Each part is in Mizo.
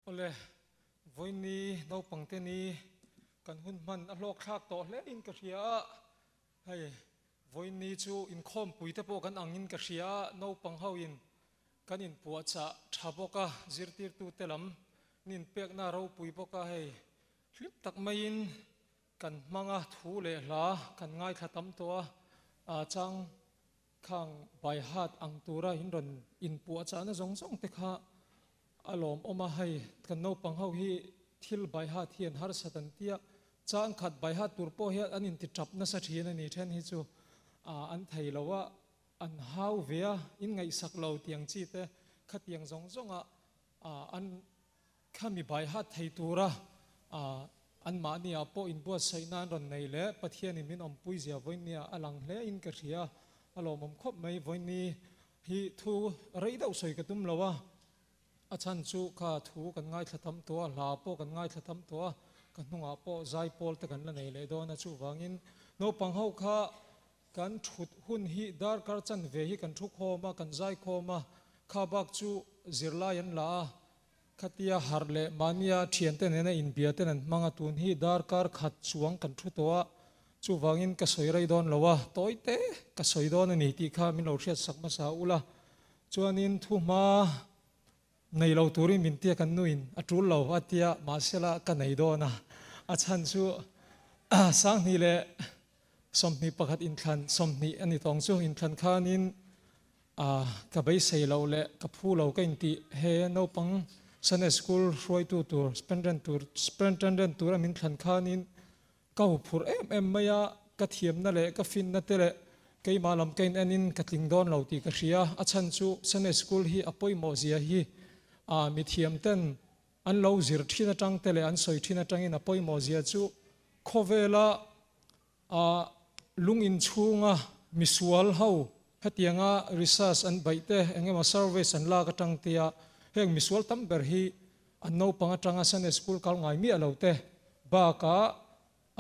Awle, vawiini naupangte ni kan hun hman a hlawk thlak tawh hle in ka hria a, hei vawiini chu inkhawmpui te pawh kan ang in ka hria a, naupang ho in kan inpuahchah tha bawk a, zirtirtute lam an inpekna a ropui bawk a, hei hlim tak maiin kan hmang a, thu leh hla kan ngaithla tam tawh a, a chang Khang by heart ang tura in rawn inpuahchahna zawng zawng te kha a lawmawm a, hei kan naupang ho hi thil by heart hi an harsat an tia, chang khat by heart tur pawh hian an inti tap nasa thin a ni, then hi chu an thei lo a, an hau ve a, in ngaihsak lo tiang chi te khatiang zawng zawnga an Khami baihat thei tura anmahniah pawh inbuatsaih nan rawn nei leh Pathianin min awmpui zia vawinia a lang hle in ka hria. A lawmawm khawp mai. Vawini hi thu rei deuh sawi ka tum lo a, a chhan chu kha thu kan ngaithla tam tawh a, hla pawh kan ngaithla tam tawh a, ka hnungah pawh zaipawl te kan la nei leh dawn a, chuvangin naupang ho kha kan thut hun hi darkar chanve hi kan thu khawm a, kan zai khawm a, kha bak chu zirlai an la a, Khatia harh leh mahnia thiante nena inbia ten an hmang a, tun hi darkar khat chuang kan thu tawh a, chuvangin ka sawi rei dawn lo a, tawi te ka sawi dawn a ni tih kha min lo hriat sak hmasa ula, chuanin thu hma nei lo turin min tia kan nuin a tul lo a tia mahsela ka nei dawn a, a chhan chu 2021 inthlan 20 a ni tawng chu inthlan khanin A, ka beisei loh leh ka phu lo ka intih he naupang Sunday School hruaitu tur, superintendent tur, superintendent tura min thlan khanin ka huphurh em em mai a, ka thiamna leh ka finna te leh keimah lam ka in enin ka tling dawn lo tih ka hria. A chhan chu Sunday School hi a pawimawh zia hi a mithiam ten an lo zir thin atang te leh an sawi thin atangin a pawimawh zia chu khawvela A lung inchhunga misual ho hetianga research an baih te, eng emaw surveys an lak atang tia heng misual tam ber hi an naupang atanga Sunday school kal ngai miah lo te bakah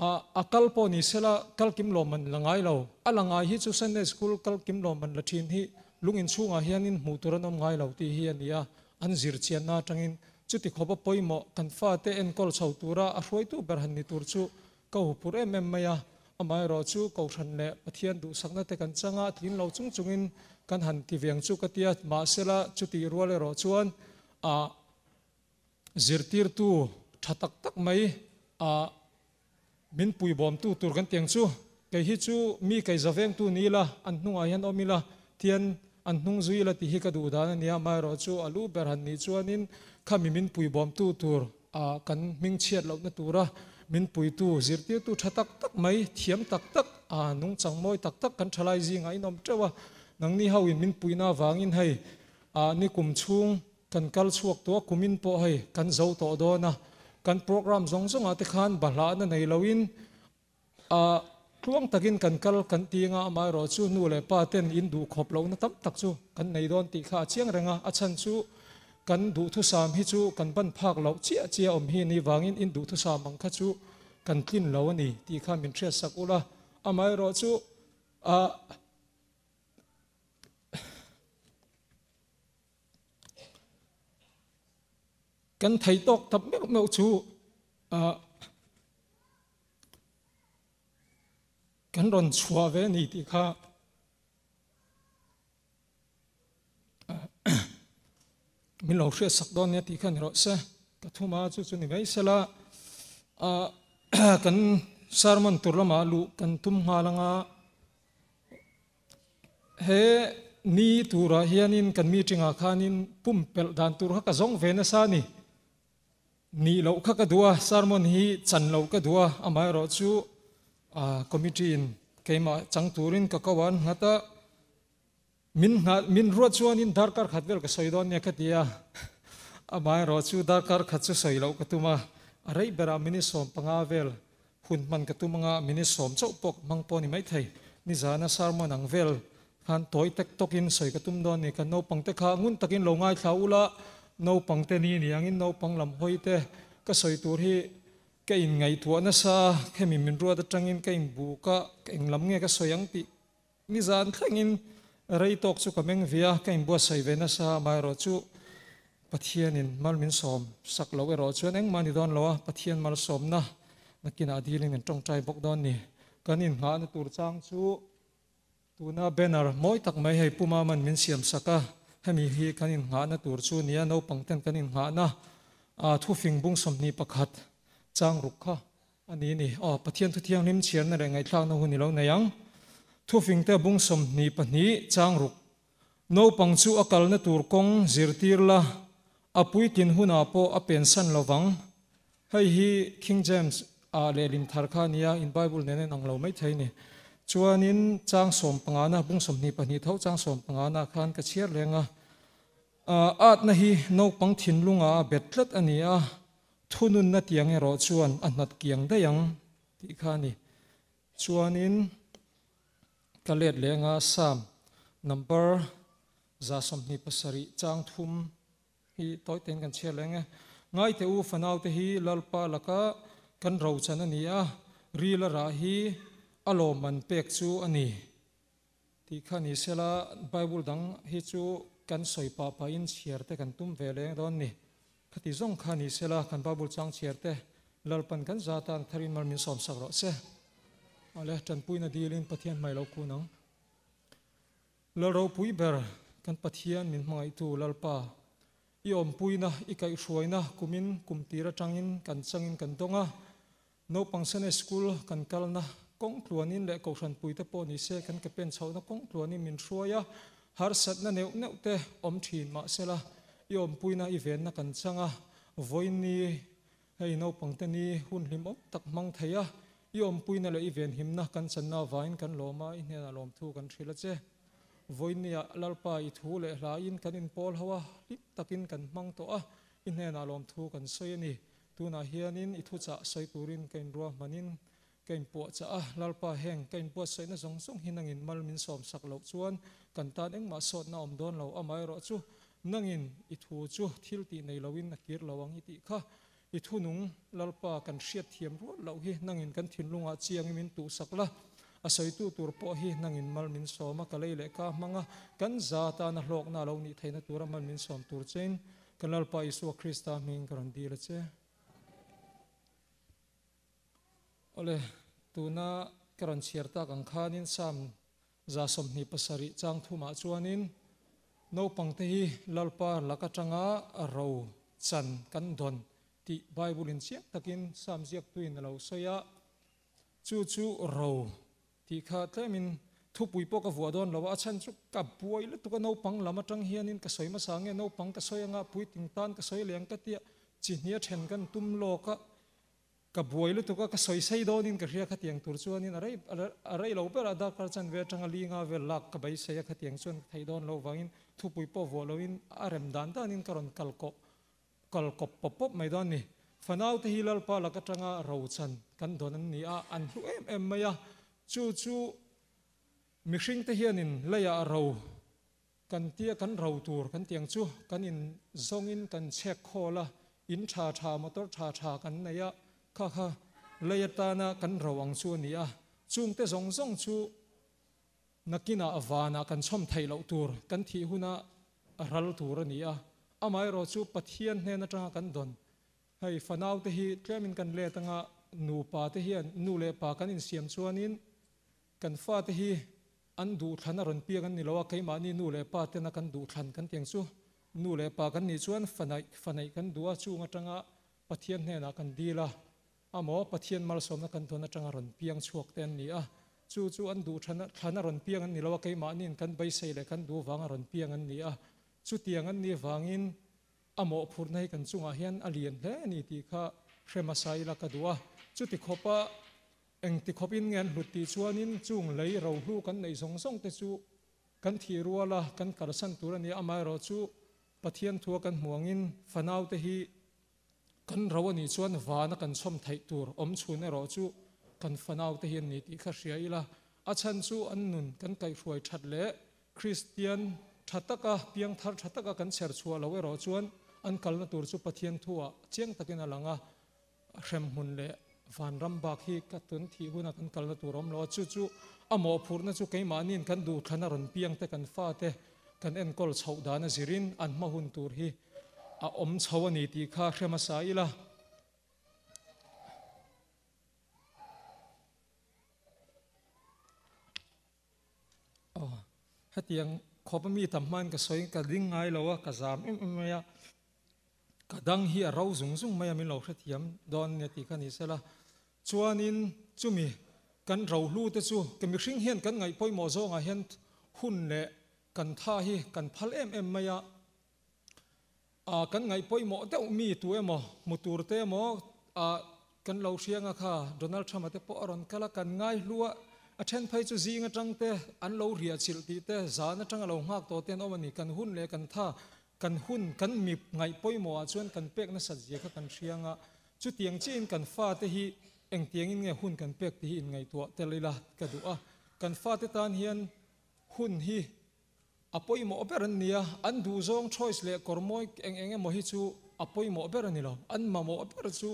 a a kal pawh ni sela kal kim lawm an la ngai lo. A la ngai hi chu Sunday school kal kim lawm an la thin hi lung inchhungah hianin hmuh tur an awm ngai lo tih hi a ni a, an zir chianna atangin chuti khawpa pawimawh kan fate enkawl chho tura a hruaitu ber han ni tur chu Ka huphur em em mai a, amaherawhchu Kohhran leh Pathian duhsakna te kan chang a, tlin lo chung chungin kan han ti veng chu ka ti a, mahsela chutih rual erawh chuan a zirtirtu tha tak tak mai a min puibawmtu tur kan ti ang chu, kei hi chu mi kei za vengtu ni ila, an hnungah hian awm ila, tian an hnung zui ila tih hi ka duh dan a nia, amaherawhchu a lu ber han nih chuanin khami min puibawmtu tur A kan hmingchhiat lohna tura min puitu, zirtirtu tha tak tak mai, thiam tak tak, a nungchang mawi tak tak kan thalai zingah in awm teuh a, nangni ho in min puihna avangin hei a ni kum chhung kan kal chhuak tawh a, kumin pawh hei kan zo tawh dawn a, kan program zawng zawngah te khan bahlahna nei loin A tluang takin kan kal kan ti anga amaherawh chu nu leh pa ten in duh khawp lohna tam tak chu kan nei dawn tih kha a chiang reng a, a chhan chu kan duhthusam hi chu kan ban phak loh chiah chiah awm hi ni vangin in duhthusam ang kha chu kan tlin lo a ni tih kha min hriatsak ula, amaherawh chu a. Kan thei tawk tak meuh meuh chu a. Kan rawn chhuah ve a ni tih kha min lo hriat sak dawn nia tih kha ni rawh se. Ka thuma chu chu ni mai sela kan sermon tur lamah luh kan tum nghal anga he ni turah hianin kan meeting ah khanin pumpelh dan tur kha ka zawng ve nasa a ni. Nih loh kha ka duh a, sermon hi chan loh ka duh a, amaherawh chu committee in keimah chang turin ka ko a an nghat a, min nghah min ruat chuanin darkar khat vel ka sawi dawn nia ka ti a, amaherawh chu darkar khat chu sawi loh ka tum a, a rei berah minute 15 vel hun hman ka tum anga minute 10 chauh pawh ka hmang pawh a ni maithei, nizana sermon ang vel Khan tawi tek tawkin sawi ka tum dawn ni. Kan naupangte kha ngun takin lo ngaithla ula, naupangte ni ni angin naupang lam hawi te ka sawi tur hi ka inngaihtuah nasa a, hemi min ruat atangin ka inbuk a, ka englam nge ka sawi ang tih nizan thlengin rei tawk chu ka meng ve a, ka inbuatsaih ve nasa a, amaherawhchu. Pathianin mal min sawm sak loh erawh chuan engmah ni dawn lo a, Pathian malsawmna nakinah dilin kan tawngtai bawk dawn ni. Kan innghahna tur chang chu tuna banner mawi tak mai hei Puma man min siam sak a, hemi hi kan innghahna tur chu nia naupang ten kan innghahna thufing bung 21 chang ruk kha a ni ni. Aw, Pathian thu thianghlim chhiarna leh ngaihthlakna hun i lo nei ang. Thufing te bung 22 chang ruk Naupang chu a kalna tur kawng zirtir la, a puitlin hunah pawh a pensan lo vang. Hei hi King James ah lehlim thar kha a nia, in Bible nen a inang lo maithei ni. Chuanin chang sawmpangana, bung 22 tho chang sawmpangana khan ka chhiar leng a. Atna hi naupang thinlungah a bet tlat a ni a, thununna tiang erawh chuan a hnat kiang daih ang tih kha a ni. Chuanin. Ka let lenga Psalm number 127 chang thum hi tawi tein kan chhiar leng e. Ngaite u fanaute hi Lalpa laka kan rochan a ni a, ril a rah hi a lawmman pek chu a ni tih kha ni sela Bible dang hi chu kan sawi pah pahin chhiar te kan tum ve leng dawn ni. Khati zawng kha ni sela kan Bible chang chhiar te Lalpan kan za tan tharin mal min sawm sak rawh se. Awle, tanpuina dilin Pathian hmai lo kun ang. Lal ropui ber kan Pathian min hmangaihtu Lalpa, i awmpuina, i kaihhruaina kumin kum tir atangin kan changin kan dawng a. Naupang Sunday School kan kalna kawng tluanin leh Kohhran puite pawh ni se kan ke pen chhohna kawng tluanin min hruai a, harsatna neuh neuh te awm thin mahsela i awmpuina i venna kan chang a, vawiin hei naupangte ni hun hlimawm tak hmang thei a, i awmpuina leh i venhimna kan channa avangin kan lawm a, i hnenah lawmthu kan hrilh a che. Vawiinniah Lalpa i thu leh hlain kan inpawl ho a, hlim takin kan hmang tawh a, i hnenah lawmthu kan sawi a ni. Tunah hianin i thuchah sawi turin ka inruahmanin ka inpuahchah a, Lalpa heng ka inbuatsaihna zawng zawng hi nangin mal min sawmsak loh chuan kan tan engmah sawtna awm dawn lo, amaherawhchu nangin i thu chu thil tih nei loin a kir lo ang i tih kha i thunung Lalpa kan hriatthiam rual loh hi nangin kan thinlungah chiangin min tuhsak la, a sawitu tur pawh hi nangin mal min sawm a, ka lei leh ka hmang a, kan za tana hlawkna a lo nih theihna tura mal min sawm tur chein Kan Lalpa Isua Krista hming ka rawn dil a che. Awle, tuna ka rawn chhiar tak ang khanin Psalm 127 chang thumah chuanin naupangte hi Lalpa lak atanga ro chan kan dawn tih Bible in chiang takin Psalm ziaktuin a lo sawi a, chu chu ro Tih kha tlemin thupui pawh ka vuah dawn lo a, a chhan chu ka buai lutuk a, naupang lam atang hianin ka sawi hmasa nge naupang ka sawi anga puitling tan ka sawi leh ang ka tia chi hnia then kan tum lawk a, ka buai lutuk a, ka sawi sei dawnin ka hria khatiang tur chuanin a rei a rei lo ber a, darkar chanve atanga linga vel lak ka beisei a, khatiang chuan ka theih dawn loh vangin thupui pawh vuah loin a rem dan danin ka rawn kal kawh Kal kawp pawp pawp mai dawn ni. Fanaute hi Lalpa lak atanga rochan kan dawn an ni a, an hlu em em mai a. Chu chu mihringte hianin leiah ro kan tia kan ro tur kan ti ang chu kan in zawngin kan chhek khawl a, in tha tha motor tha tha kan nei a, kha kha lei atana kan ro ang chu a ni a. Chungte zawng zawng chu Nakinah vanah kan chhawm theih loh tur kan thih huna ral tur a ni a, amaherawh chu Pathian hnen atanga kan dawn. Hei fanaute hi tlemin kan let anga nupa te hian nu leh pa kan insiam chuanin kan fate hi an duhthlan a rawn piak an ni lo a, keimahni nu leh pa tena kan duhthlan kan tiang chu nu leh pa kan nih chuan fanaih fanaih kan duh a, chung atanga Pathian hnenah kan dil a. Amaw Pathian malsawmna kan dawn atanga rawn piang chhuak te an ni a, chu chu an duh thana thlana rawn piang an ni lo a, keimahniin kan beisei leh kan duh vanga rawn piang an ni a, chutiang an nih vangin a mawhphurhna hi kan chungah hian a lian hle a ni tih kha hre hmasa ila ka duh a, chuti khawpa engti khawpin nge an hlut tih chuanin chung lei rohlu kan neih zawng zawng te chu kan thih ruala kan kalsan tur a ni a, amaherawhchu Pathian thua kan hmu angin fanaute hi Kan ro a nih chuan vana kan chhawm theih tur awm chhun erawh chu kan fanaute hi an ni tih kha hria ila, a chhan chu an nun kan kaihhruai that leh Kristian tha taka, piangthar tha taka kan chher chhuah lo erawh chuan an kalna tur chu Pathian thuah chiang takin a lang a, hremhmun leh vanram bak hi ka tun thih huna kan kalna tur awm lo a, chu chu a mawhphurhna chu keimahniin kan duhthlan a rawn piangte kan fate kan enkawl chhoh dan a zirin an hma hun tur hi. a awm chho a ni tih kha hre hmasa ila. Aw, hetiang khawp a mi tam hmain ka sawi ka ding ngai lo a, ka zam em em mai a, ka dang hi a ro zung zung mai a min lo hrethiam dawn nia tih kha ni sela. Chuanin chumi kan rohlu te chu ka mihring hian kan ngaih pawimawh zawngah hian hun leh kan tha hi kan phal em em mai a, Ah kan ngaih pawimawh deuh mi tu emaw hmu tur te emaw ah kan lo hriang a kha Donald Trump a te pawh a rawn kal a kan ngai hlu a, a then phei chu zing atang te an lo riah chilh tih te zan atang a lo nghak tawh te an awm a ni kan hun leh kan tha kan hun kan mi ngaih pawimawh ah chuan kan pek nasat zia kha kan hriang a chutiang chiah in kan fa te hi engtiang in nge hun kan pek tih hi in ngaihtuah tel ila ka duh a kan fa te tan hian hun hi A pawimawh ber an nia, an duhzawng choice leh kawr mawi eng eng emaw hi chu a pawimawh ber a ni lo. An mamawh ber chu,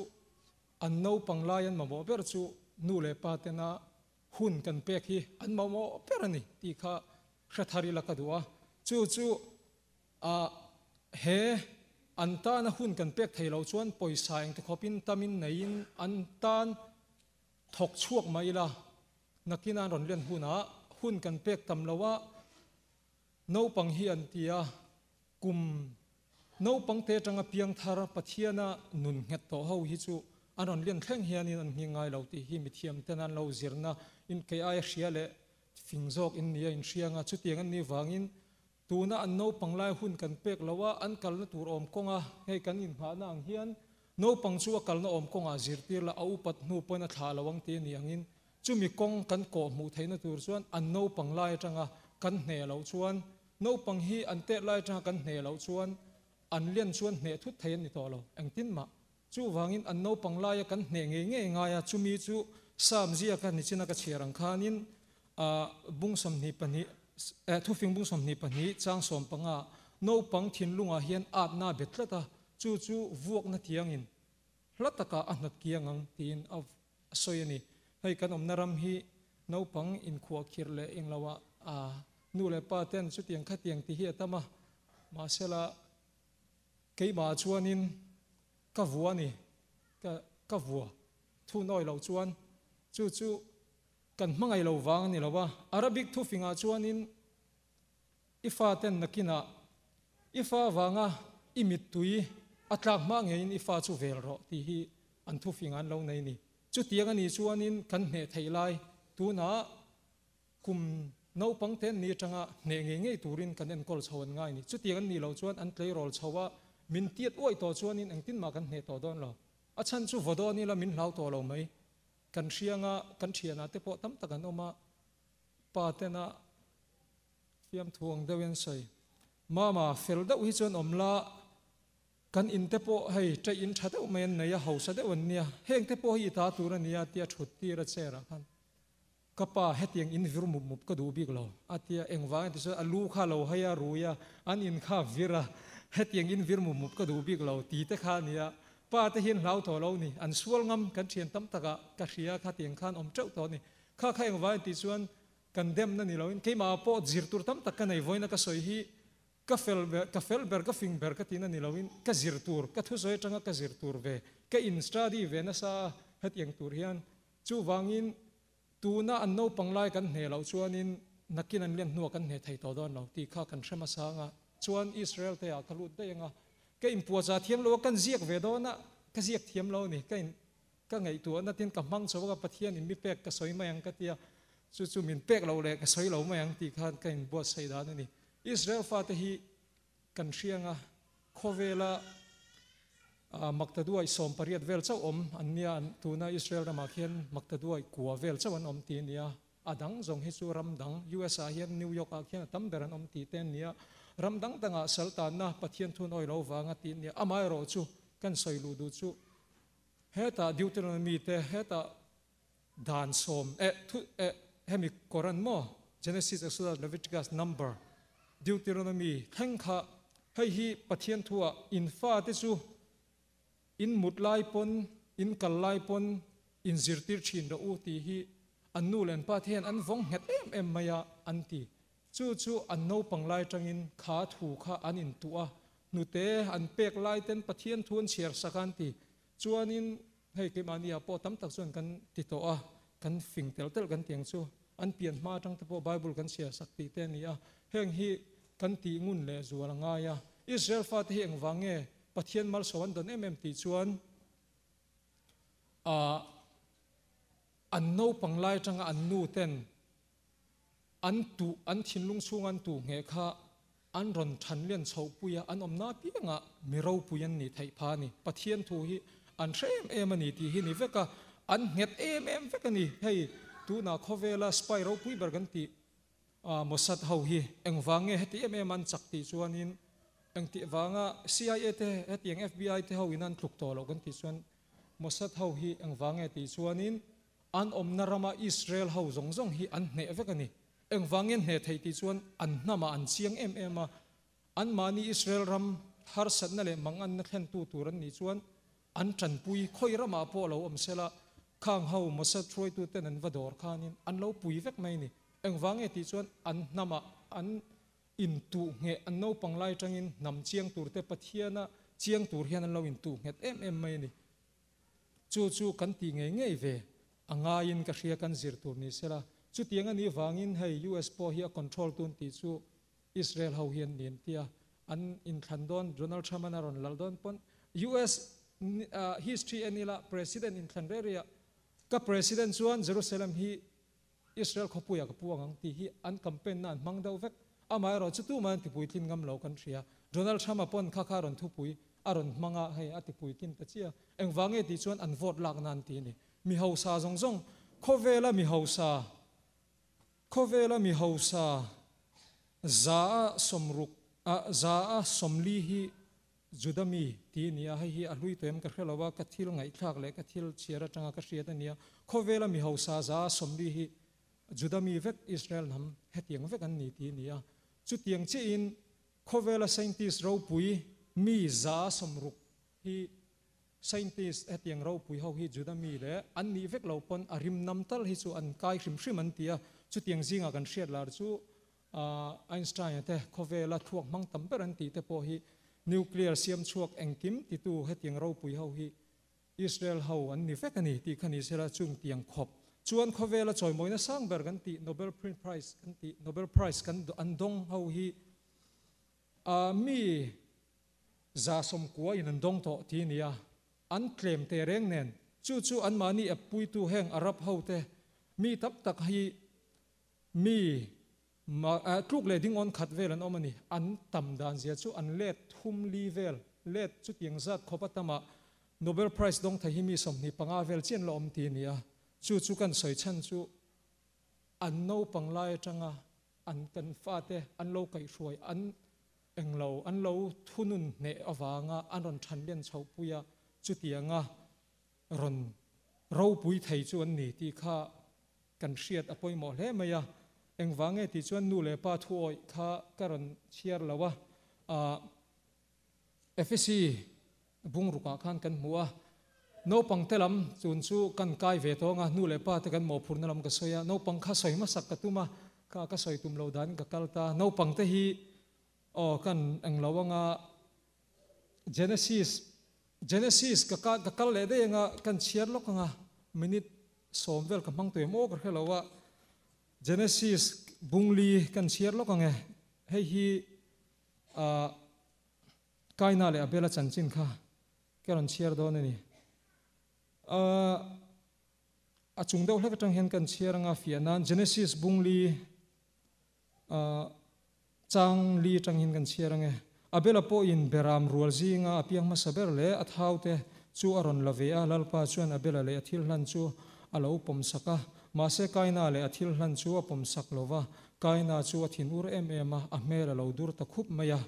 an naupang lai an mamawh ber chu nu leh pa tena hun kan pek hi an mamawh ber a ni tih kha hre thar ila ka duh a. Chu chu ah he an tana hun kan pek thei lo chuan pawisa engti khawpin tamin neiin an tan thawk chhuak mai ila Nakin an rawn len hunah hun kan pek tam lo a, naupang hi an ti a, kum naupang te atanga piang thar Pathiana nun nghet tawh ho hi chu an rawn len thleng hianin an nghing ngai lo tih hi mithiam ten an lo zirna in kei aia hria leh fing zawk in nia in hriang a, chutiang an nih vangin Tuna an naupang lai hun kan pek lo a, an kalna tur awm kawnga hei kan inngahna ang hian naupang chu a kalna awm kawngah zirtir la a upat hnu pawhin a thlah lo ang tih a ni angin chumi kawng kan kawh hmuh theihna tur chuan an naupang lai atanga kan hneh loh chuan naupang hi an tet lai atanga kan hneh loh chuan an len chuan hneh thut thei an ni tawh lo engtin mah Chuvangin an naupang laia kan hneh ngei ngei ngai a, chumi chu Psalm ziaka nichina ka chhiar ang khanin bung 22 eh thufing bung 22 chang 15 naupang thinlungah hian atna a bet tlat a, chu chu vuakna tiangin hla takah a hnat kiang ang tiin a sawi a ni. Hei kan awmna ram hi naupang inkhuahkhirh leh engloah nu leh pa ten chutiang khatiang ti hi a tam a, mahsela Keimah chuanin ka vua a ni, ka ka vua thu nawi loh chuan chu chu kan hmangaih lo vang a ni lo a. Arabic thufingah chuanin i faten nakinah i fa vanga i mittui a tlak hma ngeiin i fa chu vel rawh tih hi an thufingah an lo nei a ni. Chutiang a nih chuanin kan hneh theih lai tunah Kum naupang te an ni atanga hneh ngei ngei turin kan enkawl chho an ngai ni. Chutiang an nih loh chuan an tleirawl chho a, min tiat uaih tawh chuanin engtin mah kan hneh tawh dawn lo. A chhan chu vaw dawn ila min hlau tawh lo mai. Kan hrianga kan thianah te pawh tam tak an awm a, pa tena fiamthu ang deuhin an sawi. Mama, fel deuh hi chuan awm la, kan in te pawh hei ṭaih in ṭha deuh mai an nei a, hausa deuh an nia, heng te pawh hi i ta tur a nia tia ṭhut tir a chair ah khan. Ka pa, hetiang in vir mup mup ka duh bik lo, a ti a, engvang ati chuan a lu kha lo hai a, rui a, an in kha a vir a, hetiang in vir mup mup ka duh bik lo ti te kha a ni a, pa te hian hlau tawh lo ni, an sual ngam kan thian tam takah ka hria kha tiang khan awm teuh tawh a ni, kha kha engvang ati chuan kan demna ni loin keimah pawh zir tur tam tak ka nei vawiin a ka sawi hi ka fel ber, ka fel ber, ka fing ber ka tihna ni loin ka zir tur, ka thusawi atanga ka zir tur ve, ka in study ve nasa a hetiang tur hian Chuvangin, tuna an naupang lai kan hneh loh chuanin nakin an lian hnuah kan hneh thei tawh dawn lo tih kha kan hre hmasa ang a. Chuan Israel te ah ka lut daih ang a, ka inpuahchah thiam lo a, kan ziak ve dawn a, ka ziak thiam lo a ni, ka in ka ngaihtuah natin ka hmang chho a, Pathian in mi pek ka sawi mai ang ka ti a, chu chu min pek loh leh ka sawi lo mai ang tih khan ka inbuatsaih dan a ni. Israel fate hi Kan hriang a, khawvela Maktaduai 18 vel chauh awm an nia, tuna Israel ramah khian Maktaduai kua vel chauh an awm tih a nia, a dang zawng hi chu ram dang, US ah hian New York ah khian a tam ber an awm tih te an nia, ram dang dangah saltanna Pathian thun awi lo vanga tih a nia, amaherawh chu kan sawi luh duh chu hetah Deuteronomy te hetah Dan sawm eh thu eh hemi Koran maw Genesis Exodus Leviticus Number Deuteronomy thleng kha hei hi Pathian thu ah in fa te chu in mut lai pawn in kal lai pawn in zirtir thin rawh u tih hi an nu leh an pa te hian an vawng nghet em em mai a an ti chu chu an naupang lai tangin kha thu kha an in tuah a. Hnute an pek lai ten Pathian thu an chhiar sak a an ti. Chuanin hei keimahni ah pawh tam tak chuan kan ti tawh a, kan fing telh telh kan ti ang chu. An pian hma atang te pawh Bible kan chhiar sak tih te a ni a. Heng hi kan tih ngun leh zual a ngai a. Israel fate hi engvang nge Pathian malsawm an dawn em em tih chuan ah an naupang lai atanga an nu ten An tuh, an thinlung chhunga an tuh ngheh kha an rawn than lian chhoh pui a, an awmna apiangah mi ropui an nih theih pha a ni. Pathian thu hi an hre em em a ni tih hi ni vek a, an nghet em em vek a ni. Hei, tunah khawvela spy ropui ber kan tih Mossad ho hi engvang nge heti em em an chak tih chuanin engtih vanga CIA te hetiang FBI te ho in an tluk tawh loh kan tih chuan Mossad ho hi engvang nge tih chuanin An awmna rama Israel ho zawng zawng hi an hneh vek a ni. Engvangin hneh theih tih chuan an hnamah an chiang em em a. Anmahni Israel ram harsatna leh manganna thlentu tur an nih chuan an tanpui khawi ramah pawh lo awm sela, khang ho Mossad hruaituten an va dawr khanin an lo pui vek mai a ni. Engvange tih chuan an hnamah an intuh ngheh, an naupang lai atangin hnam chiang turte Pathiana chiang tur hian an lo intuh nghet em em mai a ni. Chu chu kan tih ngei ngei ve a ngaiin ka hria kan zir tur ni sela. Chutiang a nih vangin hei US pawh hi a control tun tih chu Israel ho hi an ni an tia. An inthlan dawn Donald Trump an a rawn lal dawn pawn US history en ila President inthlan reh reh ah ka President chuan Jerusalem hi Israel khawpuiah ka puang ang tih hi an campaign na an hmang deuh vek. Amaherawh chu tumah an tipuitlin ngam lo kan hria. Donald Trump-a pawn kha kha a rawn thupui a rawn hmang a, hei a tipuitlin ta chiah. Engvang nge tih chuan an vote lak nan ti a ni. Mi hausa zawng zawng, khawvela mi hausa, khawvela mi hausa za a sawmruk, za a sawmli hi Juda mi ti a ni a, hei hi a hlui tawh em ka hre lo a, ka thil ngaihthlak leh ka thil chhiar atanga ka hriat a ni a, khawvela mi hausa za sawmli hi Juda mi vek Israel hnam hetiang vek an ni ti a ni a, chutiang chiahin khawvela scientist ropui mi za 60 hi scientist hetiang ropui ho hi Juda mi leh an nih vek lo pawn a rim nam tal hi chu an kai hrim hrim an ti a, chutiang zingah kan hriat lar chu Einstein-a te khawvela thluak hmang tam ber an tih te pawh hi nuclear siam chhuak engkim titu hetiang ropui ho hi Israel ho an ni vek a ni tih kha ni sela chung tiang khawp chuan khawvela chawimawina sang ber kan tih Nobel Prize kan tih Nobel Prize kan an dawng ho hi mi 190 in an dawng tawh tih a ni a, an tlem teh reng nen chu chu anmahni ep puitu heng Arab ho te mi tam tak hi Mi, ma, tluk leh ding awn khat vel an awm a ni. An tam dan zia chu an let thum li vel, let chutiang zat khawp a tamah Nobel Prize dawng thei hi mi 25 vel chian la awm ti a ni a. Chu chu kan sawi chhan chu an naupang lai atanga an kan fate an lo kaihhruai, an englo, an lo thunun hneh avanga an rawn than lian chhoh pui a, chutianga rawn ropui thei chu an ni tih kha kan hriat a pawimawh hle mai a. Engvang nge tih chuan nu leh pa thu awih kha ka rawn chhiar lo a, ah Efesi bungrukah khan kan hmu a, naupang te lam chun chu kan kai ve tawng a, nu leh pa te kan mawhphurhna lam ka sawi a, naupang kha sawi hmasak ka tum a, kha ka sawi tum lo danin ka kal ta, naupang te hi aw kan englo anga Genesis Genesis ka ka kal leh daih anga kan chhiar lawk anga minute 10 vel ka hmang tawh em aw ka hre lo a Genesis bungli kan chhiar lawk ange hei hi ah Kaina leh Abela chanchin kha ka rawn chhiar dawn a ni ah a chung deuh hlek atang hian kan chhiar anga fiah nan Genesis bungli ah Chang li atangin kan chhiar ange. Abela pawhin Beram rual zinga a piang hmasa ber leh a thaute chu a rawn la ve a, Lalpa chuan Abela leh a thil hlan chu a lo pawmsak a. Mahse Kaina leh a thil hlan chu a pawmsak lo va, Kaina chu a thinur em em a, a hmel a lo dur ta khup mai a.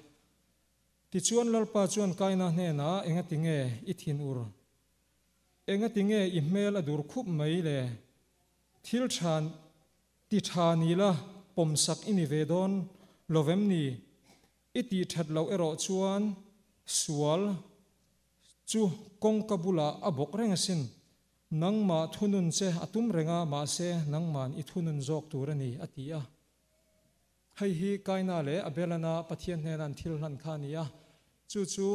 Tichuan Lalpa chuan Kaina hnenah, Engati nge i thinur? Engati nge i hmel a dur khup mai le? Thil tha Ti tha ni la, pawmsak i ni ve dawn lo vem ni? I tih that loh erawh chuan sual chu kawngka bulah a bawk reng asin. Nangmah thunun che a tum reng a, mahse nangman i thunun zawk tur a ni, a ti a. Hei hi Kaina leh Abelana Pathian hnena an thil hlan kha a ni a. Chu chu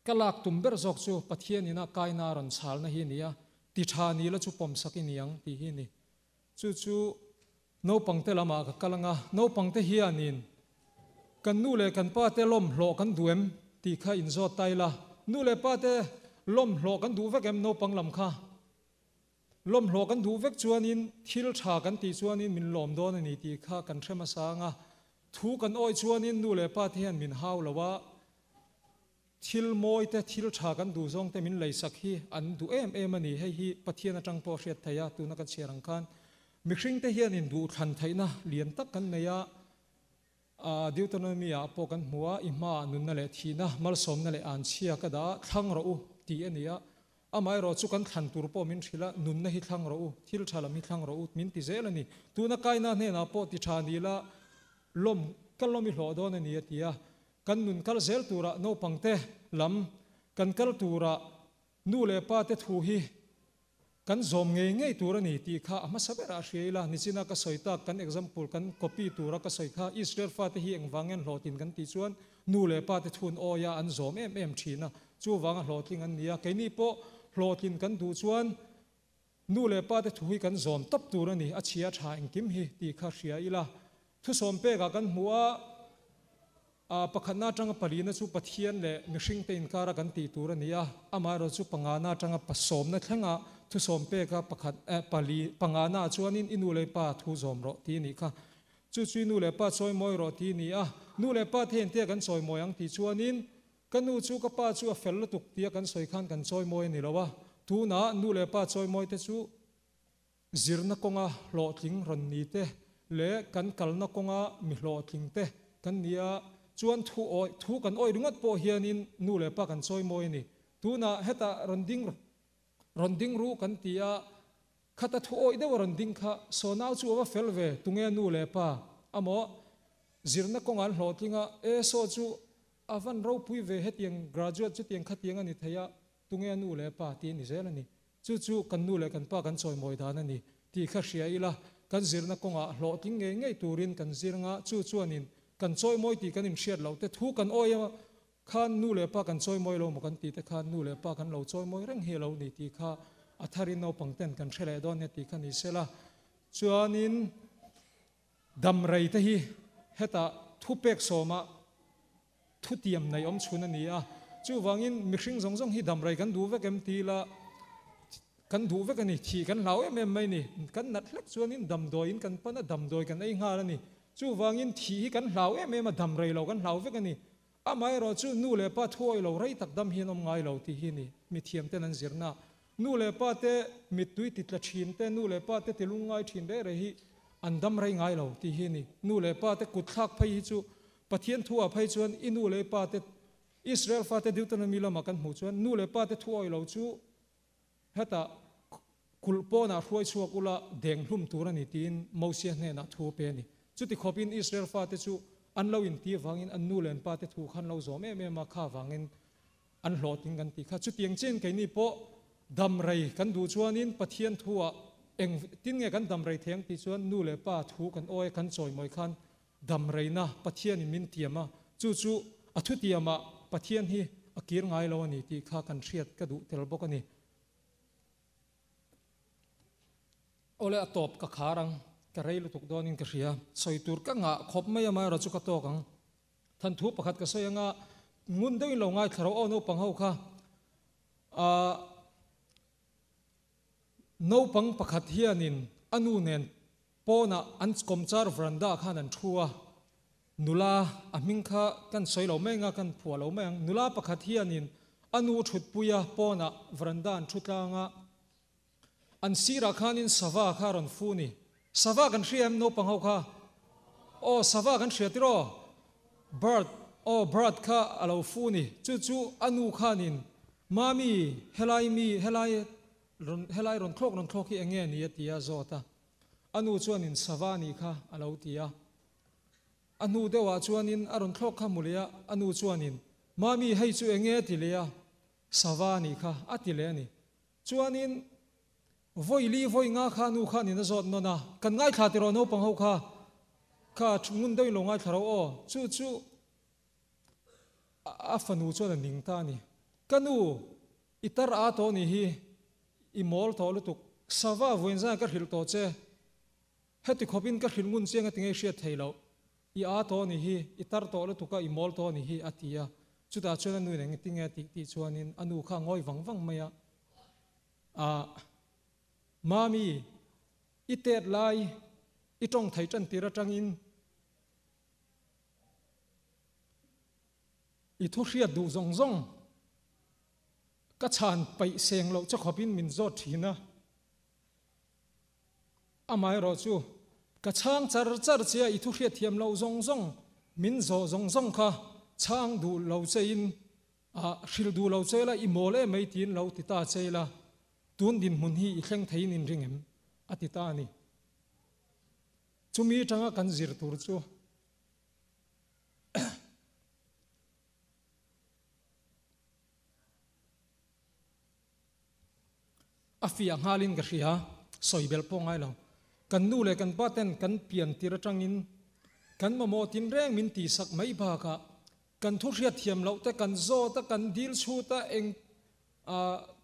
ka lak tum ber zawk chu Pathian ina kaina rawn chhalna hi a ni a, ti tha ni la chu pawmsak i ni ang tih hi a ni. Chu chu naupangte lamah ka kal ang a, naupangte hianin kan nu leh kan pa te lawm hlawh kan duh em tih kha inzawt ta ila, nu leh pa te lawm hlawh kan duh vek em naupang lam kha? Lawmhlawh kan duh vek chuanin thil tha kan tih chuanin min lawm dawn a ni tih kha kan hre hmasa ang a, thu kan awih chuanin nu leh pa te hian min hau lo a, thil mawi te, thil tha kan duh zawng te min leisak hi an duh em em a ni. Hei hi Pathian atang pawh hriat theih a, tuna kan chhiar ang khan mihring te hianin duhthlan theihna lian tak kan nei a, Deuteronomy ah pawh kan hmu a, I hmaah nunna leh thihna, malsawmna leh anchhia ka dah a, thlang rawh u, tih a ni a. Amaherawh chu kan thlan tur pawh min hrilh a, nunna hi thlang rawh u, thil tha lam hi thlang rawh u, min ti zel a ni. Tuna Kaina hnenah pawh ti tha ni la, lawm, ka lawm i hlawh dawn a ni a ti a. Kan nun kal zel turah naupangte lam kan kal turah nu leh pa te thu hi Kan zawm ngei ngei tur a ni tih kha a hmasa berah a hria ila, nichina ka sawi tak kan example kan copy tura ka sawi kha Israel fate hi engvang ngen hlawhtlin kan tih chuan nu leh pa te thun awia an zawm em em thin a, chuvanga hlawhtling an ni a, keini pawh hlawhtlin kan duh chuan nu leh pa te thu hi kan zawm tawp tur a ni, a chhia tha engkim hi tih kha hria ila. Thusawm pekah kan hmu a. A pakhatna atanga palina chu Pathian leh mihringte inkara kan tih tur a ni a, amaherawh chu pangana atanga pasawmna thlenga thusawm peka pakhat eh pali pangana ah chuanin i nu leh pa thu zawm rawh tih a nih kha. Chu chu i nu leh pa chawi mawi rawh tih a ni a, nu leh pa te hian tia kan chawi mawi ang tih chuanin ka nu chu ka pa chu a fel lutuk tia kan sawi khan kan chawi mawi a ni lo a, tunah nu leh pa chawi mawi te chu Zirna kawnga hlawhtling rawn ni te leh kan kalna kawnga mi hlawhtling te kan ni a, chuan thu awih, thu kan awih ringawt pawh hianin nu leh pa kan chawi mawi a ni. Tunah hetah rawn ding rawn ding ru kan ti a, khata thu awih deuha rawn ding kha saw nau chu a va fel ve, tunge nu leh pa amaw zirna kawngah an hlawhtling a, e saw chu a van ropui ve hetiang graduate chutiang khatiang a ni thei a, tunge nu leh pa tih a ni zel a ni. Chu chu kan nu leh kan pa kan chawimawi dan a ni tih kha hria ila, kan zirna kawngah hlawhtling ngei ngei turin kan zir anga, chu chuanin kan chawimawi tih kan inhriat loh te thu kan awi a khan nu leh pa kan chawimawi lo maw kan tih te khan nu leh pa kan lo chawimawi reng hi a lo ni tih kha a tharin naupang ten kan hre leh dawn nia tih kha ni sela. Chuanin damrei te hi hetah thupek sawmah Thutiam nei awm chhun a ni a, chuvangin mihring zawng zawng hi damrei kan duh vek em ti ila kan duh vek a ni, thih kan hlau em em mai ni, kan nat hlek chuanin damdawiin kan pan a, damdawi kan ei nghal a ni, chuvangin thih hi kan hlau em em a, damrei lo kan hlau vek a ni, amaherawh chu nu leh pa thuawih lo rei tak dam hian awm ngai lo tih hi a ni, mithiam ten an zirna nu leh pa te mittui ti tla thin te, nu leh pa te ti lungngai thin reh reh hi an dam rei ngai lo tih hi a ni, nu leh pa te kut thlak phei hi chu Pathian thu ah phei chuan i nu leh i pa te, Israel fate Deuteronomy lamah kan hmuh chuan nu leh pa te thu awih lo chu hetah kulh pawnah hruai chhuak ula deng hlum tur a ni tiin Mosia hnenah thu a pe a ni. Chuti khawpin Israel fate chu an lo inti avangin an nu leh an pa te thu kha an lo zawm em em a, kha avangin an hlawhtling kan tih kha. Chutiang chian keini pawh damrei kan duh chuanin Pathian thu ah eng tin nge kan damrei thei ang tih chuan nu leh pa thu kan awi a kan chawimawi khan Damreina Pathianin min tiam a, chu chu a thutiamah Pathian hi a kir ngai lo a ni tih kha kan hriat ka duh tel bawk a ni. Awle a tawp ka khar ang, ka rei lutuk dawnin ka hria. Sawi tur ka ngah khawp mai a, amaherawh chu ka tawk ang. Thanthu pakhat ka sawi anga ngun deuhin lo ngaithla rawh aw naupang ho kha. Ahh. Naupang pakhat hianin a nu nen Pawnah an kawmchar veranda ah khan an thu a, nula a hming kha kan sawi lo mai ang a, kan phuah lo mai ang. Nula pakhat hianin a nu thutpui a, pawnah veranda an thu tlang a, an sirah khanin sava kha a rawn fu ni. Sava kan hria em naupang ho kha? Aw sava kan hria tiraw? Bird, aw bird kha a lo fu ni. Chu chu a nu khanin, Mami, helai mi, helai rawn helai rawn thlawk rawn thlawk hi eng nge ni a ti a zawt a. A nu chuanin sava nih kha a lo ti a. A hnu deuhah chuanin a rawn thlawk kha hmu leh a, a nu chuanin, Mami, hei chu eng nge a ti leh a, sava nih kha a ti leh a ni. Chuanin vawi li vawi nga kha a nu khanin a zawt nawn a, Kan ngaithla tiraw naupang ho kha, kha ngun deuhin lo ngaithla ro aw, chu chu. A fanu chuan a ning ta a ni. Ka nu, i tar a tawh nih hi, i mawl tawh lutuk. Sava vawiin zan ka hrilh tawh che. Heti khawpin ka hrilh ngun chiang a ti ngei hriat thei loh. I a tawh nih hi, i tar tawh lutuk a, i mawl tawh nih hi, a ti a. Chutah chuan a nuin eng tinge a tih tih chuanin a nu kha a ngawi vang vang mai a. Ahh. Mami, i tet lai, i tawng thei tan tir atangin i thu hriat duh zawng zawng ka chhan paih seng loh che khawpin min zawt thin a. Amaherawh chu, ka chhang char char che a, i thu hriat thiam loh zawng zawng min zawh zawng zawng kha chhang duh lo chein Ah, hrilh duh lo che la, i mawl em mai tiin lo ti ta che ila, tun dinhmun hi i thleng theiin in ring em? a ti ta a ni. Chumi atanga kan zir tur chu a fiah nghalin ka hria, sawi belh pawh ngai lo. Kan nu leh kan pa ten kan pian tir atangin kan mamawh tinreng min tihsak mai bakah Kan thu hriat thiam loh te kan zawt a, kan dil chhut a, eng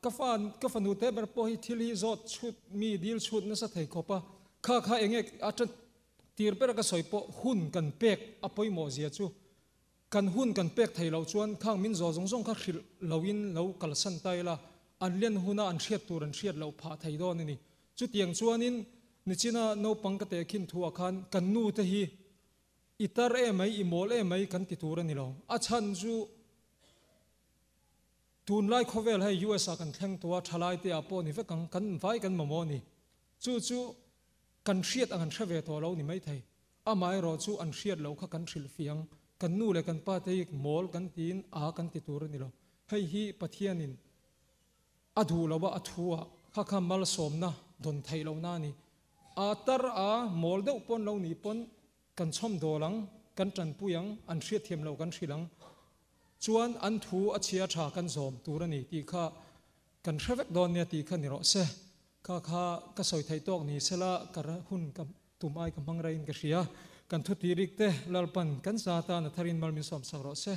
ka fa ka fanu te ber pawh hi thil hi zawt chhut mi dil chhut nasa thei khawp a, kha kha enge a ṭa tir ber a ka sawi pawh hun kan pek a pawimawh zia chu kan hun kan pek thei loh chuan khang min zawh zawng zawng kha hrilh lo in lo kalsan ta ila an len huna an hriat tur an hriat loh phah thei dawn a ni. Chutiang chuanin nichina naupang ka tehkhin thuah khan kan nu te hi I tar e mai, i mawl e mai kan ti tur a ni lo. A chhan chu tunlai khawvel hei US ah kan thleng tawh a, thalai te ah pawh ni vek ang, kan vai kan mamawh a ni. Chu chu kan hriat ang an hre ve tawh lo ni maithei. Amaherawh chu an hriat loh kha kan hrilh fiang, kan nu leh kan pa te hi mawl kan tiin a kan ti tur a ni lo. Hei hi Pathianin A duh lo a, a thu a, kha kha malsawmna dawn theih lohna a ni. A tar a, mawl deuh pawn lo nih pawn kan chhawm dawl ang, kan tanpui ang, an hriatthiam loh kan hrilh ang. Chuan an thu a chhia tha kan zawm tur a ni tih kha kan hre vek dawn nia tih kha ni rawh se. Kha kha ka sawi theih tawk ni sela ka hun ka tum ai ka hmang raiin ka hria. Kan thu tih rik te Lalpan kan za tan a tharin mal min sawmsak rawh se.